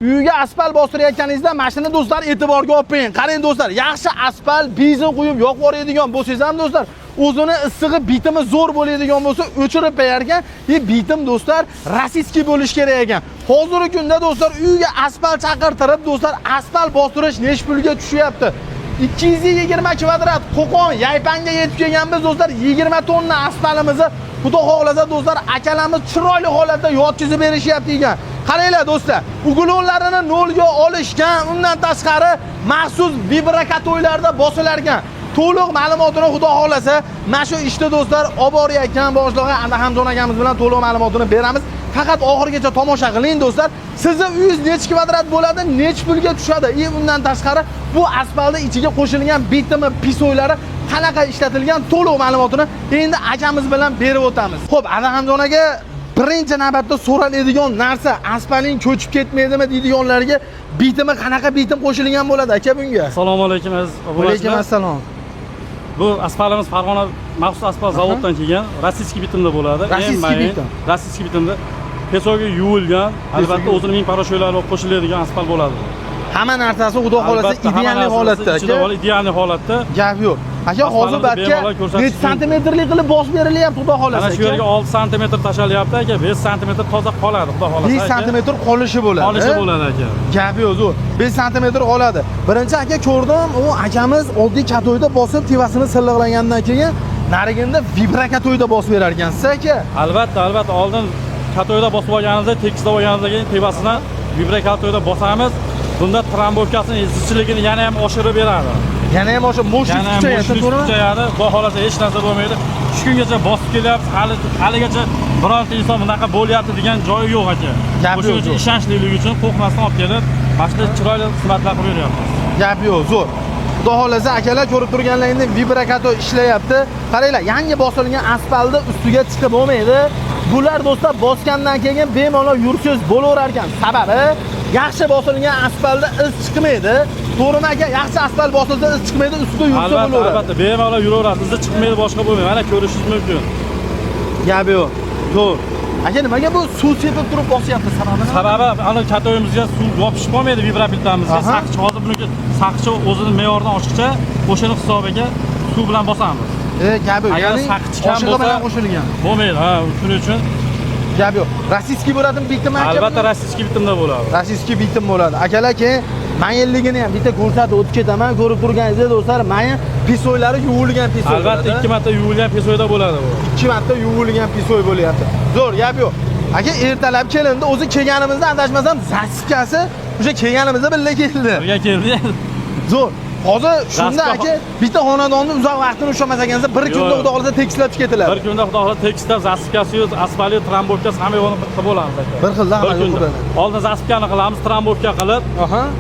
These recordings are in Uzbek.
Uyga asfalt bostirayotganingizda mashina, do'stlar, e'tiborga olib qo'ying. Qarang, do'stlar, yaxshi asfalt, benzin quyib yoqib yuboradigan bo'lsangiz ham, do'stlar, o'zini issig'i, bitimi zo'r bo'ladigan bo'lsa, o'chirib qo'yar ekan. И bitim, do'stlar, российский bo'lishi kerak ekan. Hozirgi kunda, do'stlar, uyga asfalt chaqirtirib, do'stlar, asfalt bostirish nechi pulga tushyapti? 220 kvadrat Qo'qon Yaypanga yetib kelganmiz, do'stlar. 20 tonna asfaltimizni, Xudo xohlasa, do'stlar, akalarimiz chiroyli holatda yotkizib berishyapti ekan. Qaranglar, do'stlar, углон larini nolga olishgan, undan tashqari maxsus виброкаток larda bosilar ekan. To'liq ma'lumotini, Xudo xohlasa, mana shu ishda, do'stlar, olib borayotgan boshlig'i Adahamjon akamiz bilan to'liq ma'lumotini beramiz. Faqat oxirigacha tomosha qiling, do'stlar. Sizni uyingiz necha kvadrat bo'ladi, necha pulga tushadi? И undan tashqari bu asfaltni ichiga qo'shilgan bitimi, песок lari qanaqa ishlatilgan, to'liq ma'lumotini endi akamiz bilan berib o'tamiz. Xo'p, Adahamjon aka, birinchi navbatda so'raladigan narsa, asfalting ko'chib ketmaydimi deydiganlarga bitimi, qanaqa bitim qo'shilgan bo'ladi, aka, bunga? Assalomu alaykum, aziz Alaykum obunachilar. assalom. Bu asfaltimiz Farg'ona maxsus asfalt zavoddan kelgan, российский bitimda bo'ladi. Eng Российский mayin, bitim. Российский bitimda. Песок i yuvilgan, albatta o'zini ming порошок lari qo'shiladigan asfalt bo'ladi. Hamma narsasi, Xudo xohlasa, Albatta, hamma идеальный narsasi holatda, ichida aka. bo'ladi, идеальный holatda. Gap yo'q. Aka, hozir Asfaltimizni batga bemalol ko'rsatish necha mumkin. santimetrlik qilib bosib berilyapti, Xudo xohlasa, Mana shu aka? yerga 6 santimetr tashlalyapti, aka, 5 santimetr toza qoladi, Xudo xohlasa. 5 aka. santimetr qolishi bo'ladi. Qolishi bo'ladi, aka. Gap yo'q, zo'r. 5 santimetr qoladi. Birinchi, aka, ko'rdim, u akamiz oddiy каток da bosib, tevasini silliqlagandan keyin nariginda виброкаток da bosib berar ekansiz, aka. Albatta, albatta, oldin каток da bosib olganimizda, tekislab olganimizdan keyin tevasini виброкаток da bosamiz. Bunda трамбовка sini zichligini yana ham oshirib beradi. Yana ham o'sha мощность Yana ham kuchayadi, мощность to'g'rimi? kuchayadi. Xudo xohlasa, hech narsa bo'lmaydi. Shu kungacha bosib kelyapmiz, hali haligacha bironta inson bunaqa bo'lyapti degan joyi yo'q, aka. Gap O'shuning yo'q, uchun zo'r. ishonchlilik uchun qo'rqmasdan olib kelib, mana shunday chiroyli xizmatlar qilib beryapmiz. Gap yo'q, zo'r. Xudo xohlasa, akalar, ko'rib turganlaringdek, виброкаток ishlayapti. Qaranglar, yangi bosilgan asfaltni ustiga chiqib bo'lmaydi. Bular, do'stlar, bosgandan keyin bemalol yursangiz bo'laverar ekan. Sababi yaxshi bosilgan asfaltda iz chiqmaydi. To'g'rimi, aka? Yaxshi asfalt bosilsa, iz chiqmaydi, ustida yursa Albatta, bo'laveradi. albatta, bemalol yuraverasiz. Izi chiqmaydi, boshqa bo'lmaydi. Mana ko'rishingiz mumkin. Gap yo'q. Zo'r. Aka, nimaga bu suv sepib turib bosyapti, sababi nima? Sababi ana каток imizga suv yopishib qolmaydi, виброплита mizga. Saqich hozir buniki saqchi o'zini me'yoridan oshiqcha, o'shani hisobiga suv bilan bosamiz. Gap yo'q. Agar Ya'ni saqich kam oshig'i bo'lsa bilan qo'shilgan. Bo'lmaydi, ha, shuning uchun. Gap yo'q. Российский bo'ladimi bitimi, aka? Albatta, российский bitimda bo'ladi. Российский bitim bo'ladi. Akalar, keyin mayinligini ham bitta ko'rsatib o'tib ketaman. Ko'rib turganingizdek, do'stlar, mayin песок lari yuvilgan песок. Albatta, ikki marta yuvilgan песок da bo'ladi bu. Ikki marta yuvilgan песок bo'lyapti. Zo'r, gap yo'q. Aka, ertalab kelindi, o'zi kelganimizda, adashmasam, засыпка si o'sha kelganimizda birga keldi. Birga keldi. Zo'r. Hozir shunda, Засыпка aka, bitta xonadonni uzoq vaqtini ushlamas ekansiz, bir kunda, Yo'q. Xudo xohlasa, tekislab ketiladi. Bir kunda, Xudo xohlasa, tekislab, засыпка si yo'q, asfalti, трамбовка si, hamma yo'g'ini qilib bo'lamiz, aka. Bir xilda hamma Bir yo'q kunda. bo'ladi. Oldin засыпка ni qilamiz, трамбовка qilib,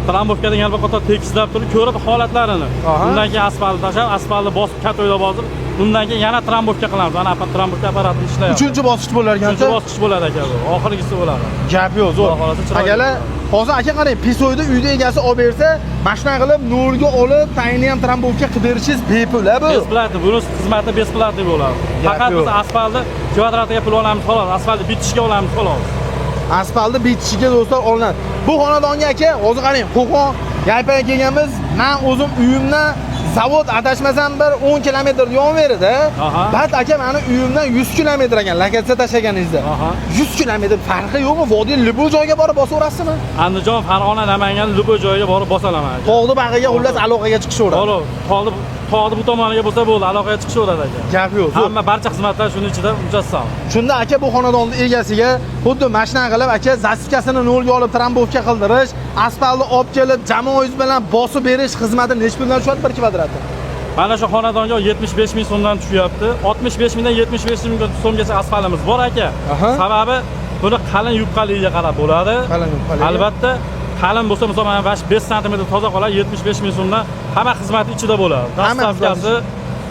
трамбовка dan yana bir qator tekislab turib, ko'rib holatlarini. Undan keyin asfalt tashlab, asfaltni bosib, каток da bosib, undan keyin yana трамбовка qilamiz. Mana трамбовка apparati ishlayapti. Uchinchi bosqich bo'lar ekan. Uchinchi bosqich bo'ladi, aka bu. Oxirgisi bo'ladi. Gap yo'q, zo'r. Xudo xohlasa, chiroyli Akalar, hozir, aka, qarang, песок ni uyda egasi olib bersa, mana shunaqa qilib nolga olib, tayini ham трамбовка qilib berishingiz bepul, a bu? Бесплатный, buni xizmati бесплатный bo'ladi. Gap Faqat yo'q. biz asfaltni kvadratiga pul olamiz xolos, asfaltni bitishiga olamiz xolos. Asfaltni bitishiga, do'stlar, olinadi. Bu xonadonga, aka, hozir qarang, Qo'qon Yaypaga kelganmiz. Men o'zim uyimdan zavod, adashmasam, bir 10 kilometr yon beradi. Bat, aka, mani uyimdan 100 kilometr ekan, lokatsiya tashlaganingizda. 100 kilometr farqi yo'qmi? Vodiy любой joyga borib bosaverasizmi? Andijon, Farg'ona, Namangan, любой joyga borib bosalaman, aka. Tog'ni bag'riga, xullas, aloqaga chiqishaveradi. To'g'ri, tog'ni bu tomoniga bo'lsa bo'ldi, aloqaga chiqishaveradi, aka. Gap yo'q, zo'r. Hamma barcha xizmatlar shuni ichida mujassam. Shunda, aka, bu xonadonni egasiga xuddi mana shunaqa qilib, aka, засыпка sini nolga olib трамбовка qildirish, asfaltni olib kelib jamoangiz bilan bosib berish xizmati nechi puldan tushadi bir kvadrati? Mana shu xonadonga 75 ming so'mdan tushyapti. 65 mingdan 75 ming so'mgacha asfaltimiz bor, aka. Sababi buni qalin yupqaligiga qarab bo'ladi. Qalin yupqaligi. Albatta, qalin bo'lsa, misol mana 5 santimetr toza qoladi, 75 ming so'mdan hamma xizmati ichida bo'ladi. Hamma Доставка si,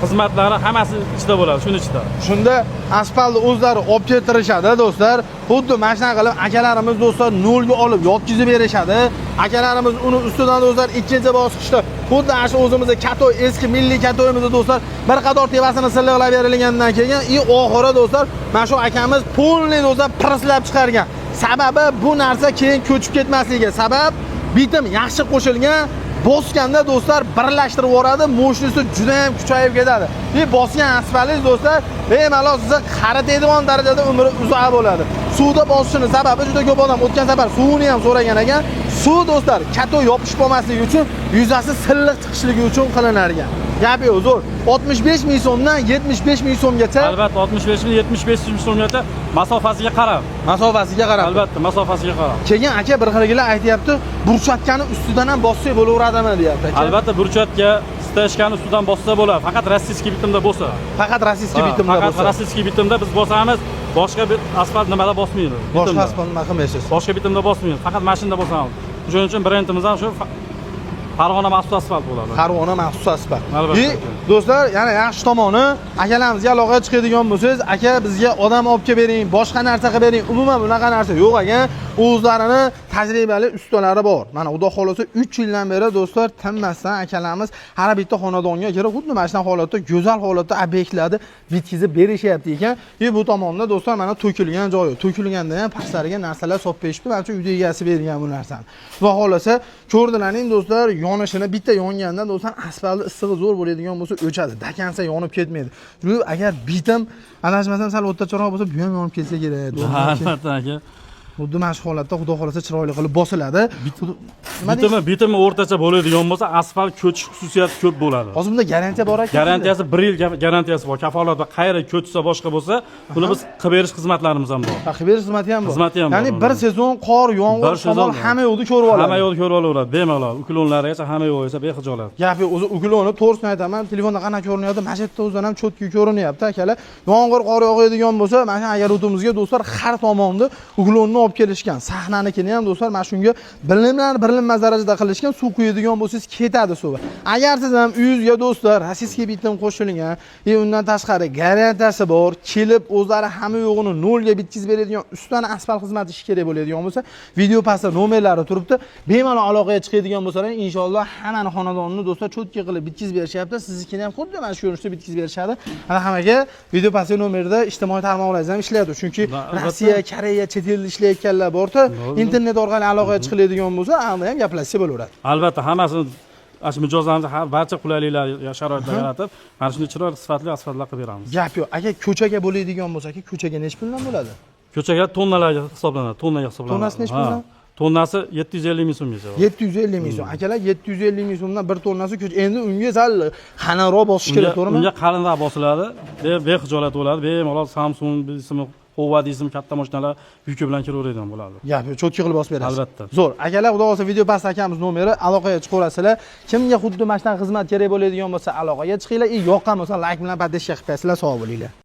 xizmatlari hammasi ichida bo'ladi, shuni ichida. Shunda asfaltni o'zlari olib keltirishadi, do'stlar. Xuddi mana shunaqa qilib akalarimiz, do'stlar, nolga olib yotkizib berishadi. Akalarimiz uni ustidan, do'stlar, ikkinchi bosqichda xuddi ana shu o'zimizni каток, eski milliy каток imizni, do'stlar, bir qator tevasini silliqlab berilgandan keyin и oxiri, do'stlar, mana shu akamiz полный, do'stlar, presslab chiqargan. Sababi bu narsa keyin ko'chib ketmasligi. Sabab bitim yaxshi qo'shilgan, bosganda do'stlar birlashtirib yuboradi, мощности juda ham kuchayib ketadi. И bosgan asfalingiz do'stlar bemalol sizni qaritadigan darajada umri uzoq bo'ladi. Suvda bosishini sababi juda ko'p odam o'tgan safar suvini ham so'ragan ekan. Suv do'stlar каток yopishib qolmasligi uchun, yuzasi silliq chiqishligi uchun qilinar ekan. Gap yo'q, zo'r. 65 ming so'mdan 75 ming so'mgacha. Albatta, 65 ming, 75 ming so'mgacha, masofasiga qarab. Masofasiga qarab. Albatta, masofasiga qarab. Keyin aka, bir xiligilar aytyapti, брусчатка ni ustidan ham bossak bo'laveradimi, deyapti aka. Albatta, брусчатка, стяжка ni ustidan bossa bo'ladi, faqat российский bitimda bo'lsa. Faqat российский Ha, bitimda faqat bo'lsa. Российский bitimda biz bosamiz, boshqa bir asfalt nimada bosmaymiz. Boshqa Bitimda. asfalt nima qilmaysiz? Boshqa bitimda bosmaymiz, faqat mashinada bosamiz. Shuning uchun brendimiz ham shu Farg'ona maxsus asfalt bo'ladi. Farg'ona maxsus asfalt. Albatta. И do'stlar, yana yaxshi tomoni, akalarimizga aloqaga chiqadigan bo'lsangiz, aka, bizga odam olib kelib bering, boshqa narsa qilib bering, umuman bunaqa narsa yo'q ekan. O'zlarini tajribali ustalari bor. Mana xudo xohlasa 3 yildan beri do'stlar tinmasdan akalarimiz har bitta xonadonga kirib, xuddi mana shunaqa holatda, go'zal holatda obyektlarni bitkizib berishyapti ekan. И bu tomonda do'stlar mana to'kilgan joyi, to'kilganda ham pastlariga narsalar solib berishibdi. Manimcha, uyda egasi bergan bu narsani. Xudo xohlasa ko'rdilaring do'stlar, yonishini, bitta yonganda do'stlar asfaltni issig'i zo'r bo'ladigan bo'lsa o'chadi. До конца yonib ketmaydi. Bu agar bitim adashmasam sal o'rtacharoq bo'lsa, bu ham yonib ketsa kerak. To'g'rimi? Albatta, aka. Xuddi mana shu holatda xudo xohlasa chiroyli qilib bosiladi. Nima deysiz? Bitimi o'rtacha bo'ladigan bo'lsa, asfalt ko'chish xususiyati ko'p bo'ladi. Hozir bunda garantiya bor aka. Garantiyasi 1 yil, garantiyasi bor. Kafolat va qayerga ko'chsa, boshqa bo'lsa, buni biz qilib berish xizmatlarimiz ham bor. Ha, qilib berish xizmati ham bor. Xizmati ham bor. Ya'ni bir sezon qor, yomg'ir, Bir shamol sezon. hamma yo'lni ko'rib oladi. Hamma yo'lni ko'rib olaveradi, bemalol. Уклон larigacha, hamma yo'q esa bexijolat. Gap yo'q, o'zi уклон i, to'g'risini aytaman, telefonda qanaqa ko'rinyapti, mana shu yerda o'zidan ham чётко ko'rinyapti akalar. Yomg'ir, qor yog'adigan bo'lsa, mana shu огород imizga do'stlar har tomonni уклон ni olib kelishgan. Sahnanikini ham do'stlar mana shunga bilinmar bilinmas darajada qilishgan, suv quyadigan bo'lsangiz ketadi suvi. Agar siz ham uyingizga do'stlar российский bitim qo'shilgan, и undan tashqari garantiyasi bor, kelib o'zlari hamma yo'g'ini nolga bitkazib beradigan ustani asfalt xizmati ishi kerak bo'ladigan bo'lsa, video pastda nomerlari turibdi. Bemalol aloqaga chiqadigan bo'lsalar, inshaalloh hammani xonadonini do'stlar чётко qilib bitkazib berishyapti. Siznikini ham xuddi mana shu ko'rinishda bitkazib berishadi. Ana hammaga video pastdagi nomerda ijtimoiy tarmoqlaringiz ham ishlaydi. Chunki Albatta. Rossiya, Koreya, chet elda ishlayotganlar borda, internet orqali aloqaga chiqiladigan bo'lsa, anda ham gaplashsa bo'laveradi. Albatta, hammasini ana shu mijozlarimizni har barcha qulayliklar, sharoitlar yaratib, mana shunday chiroyli, sifatli asfaltlar qilib beramiz. Gap yo'q. Aka, ko'chaga bo'ladigan bo'lsa, aka, ko'chaga nechi puldan bo'ladi? Ko'chaga tonnalarga hisoblanadi, tonnaga hisoblanadi. Tonnasi nechi Ha. puldan? Tonnasi 750 ming so'mgacha. 750 ming so'm. Akalar, 750 ming so'mdan bir tonnasi ko'ch. Endi unga sal qalinroq bosish kerak, to'g'rimi? Unga qalinroq bosiladi, bexijolat bo'ladi. Bemalol Samsung deysizmi, Howa deysizmi, katta mashinalar yuki bilan kiraveradigan bo'ladi. Gap yo'q, чётко qilib bosib berasiz. Albatta. Zo'r. Akalar, xudo xohlasa video pastda akamiz nomeri, aloqaga chiqaverasizlar. Kimga xuddi mana shunaqa xizmat kerak bo'ladigan bo'lsa, aloqaga chiqinglar. И yoqqan bo'lsa, layk bilan поддержка qilib qo'yasizlar. Sog' bo'linglar.